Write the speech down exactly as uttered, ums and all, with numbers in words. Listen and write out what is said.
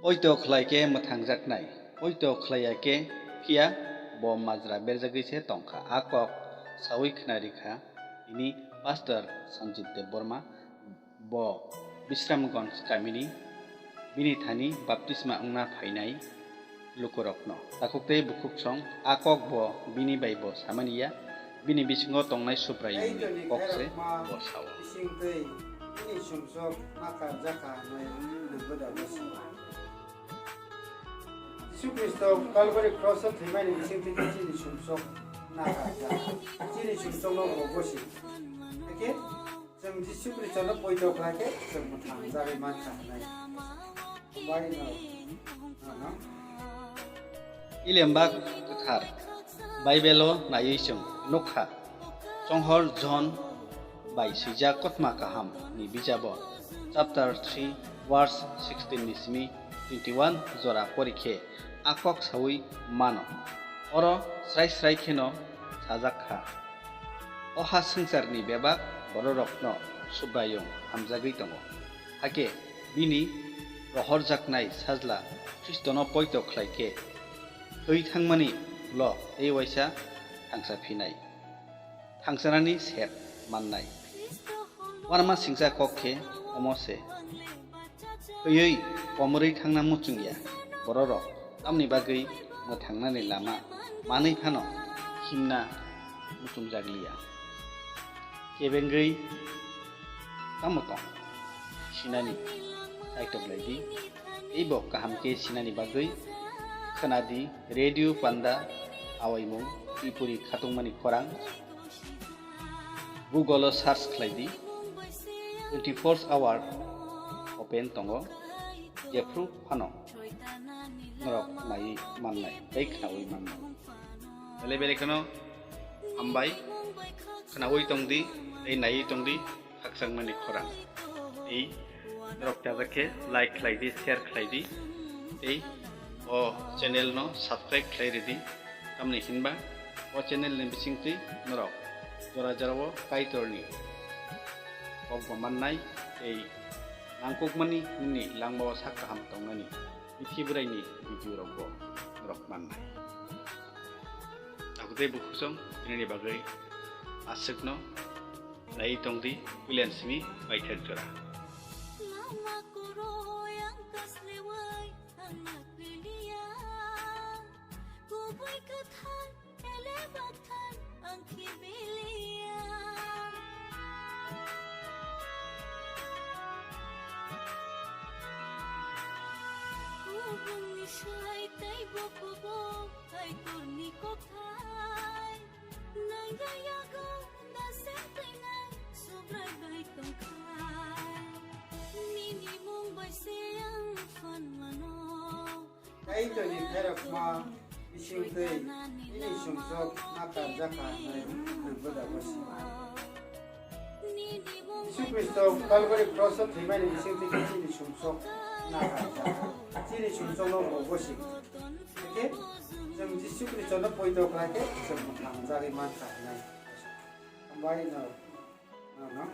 Poito khlai khe mwthangjaknai, poito khlai ya khe phiya bo majra berjagwi se tongkha. A kok saui khna rikha tini Pastor Sanjit Debbarma, bo Bisramganj kamini, bini thani baptisma wngna phainai lukurokno. Takhuk tei bukhuk song a kok bo bini bai bo samani ya, bini bisingo tongnai Subraiyungni kok se bo sao. Bising twi bini sumsok ma karjakha hwnwi nwngbo da bosi. Jisu Khristo Kalbari cross-o thwimani bisingtwi chini sumsok na karjak. Chini sumsokno bo bosi. Hakhe chwng Jisu Khristono poito khlai khe chwng mwthang jagwi mankha hwnwi. Bai no, no, no. Ilembak kwthar Bible-o naiwi chwng nukha. Chonghor John bai swijak Kotma Kaham ni bijabo chapter three verse sixteen ni simi twenty-one jora pori khe a kok saui mano. Oro srai srai kheno sajak kha, "O ha swngcharni bebak bororokno Subraiyung hamjagwi tongo, hakhe bini rohorjaknai Sajla Khristono poito khlai khe thwi thangmani ulo tei waisa thangsa phinai." Thangsanani sep mannai. Uanama singcha kok khe omo se. Thwiwi komorwi thangna muchung ya bororok, tamni bagwi mwthangnani lama manwi phano himna muchungjak liya. Kebengwi tamo tong sinani kaitok lai di. Teibo kaham khe sinani bagwi khna di Radio Panda awaimung Tripuri khatungmani khorang. Google-o search khlai di, twenty-four hour open tongo, jephru phano norok naiwi mannai tei khnaui mannai. Belai belai kheno hambai, khnaui tong di tei naiwi tong di. Khakchangmani khorang. Tei norok chajakhe like khlai di, share khlai di, tei o channel no subscribe khlai ridi. Tamni hinba o channel ni bisingtwi norok jora jora o Kaitorni kokbo mannai tei nangkukmani nini langmao sak kaham tongnani bithi bwraini video rokbo norok mannai. Tabuk tei bukhuk song tinini bagwi aswkno nai tong di, puilan simi paithak jora. Lama kwrwi ang kaslewi ang nakliya. Kubui kwthar ele bakthar ang khibiliya. Kubungni sai tei bo kubuk hai kurni kokthai. Nangya yago da se tengah subrai bai tongkhai. Nini mung bai se ang phan mano. Kaitorni khairokma bisingtwi nini sumsok na karjakha hwnwi nwngbo da bosi. Jisu Khristo Kalbari cross-o thwimani bisingtwi khe chini sumsok na karjakha. Chini sumsokno bo bosi. Hakhe chwng Jisu Khristono poito khlai khe chwng mwthang jagwi mankha hwnwi. Hambai no, no, no.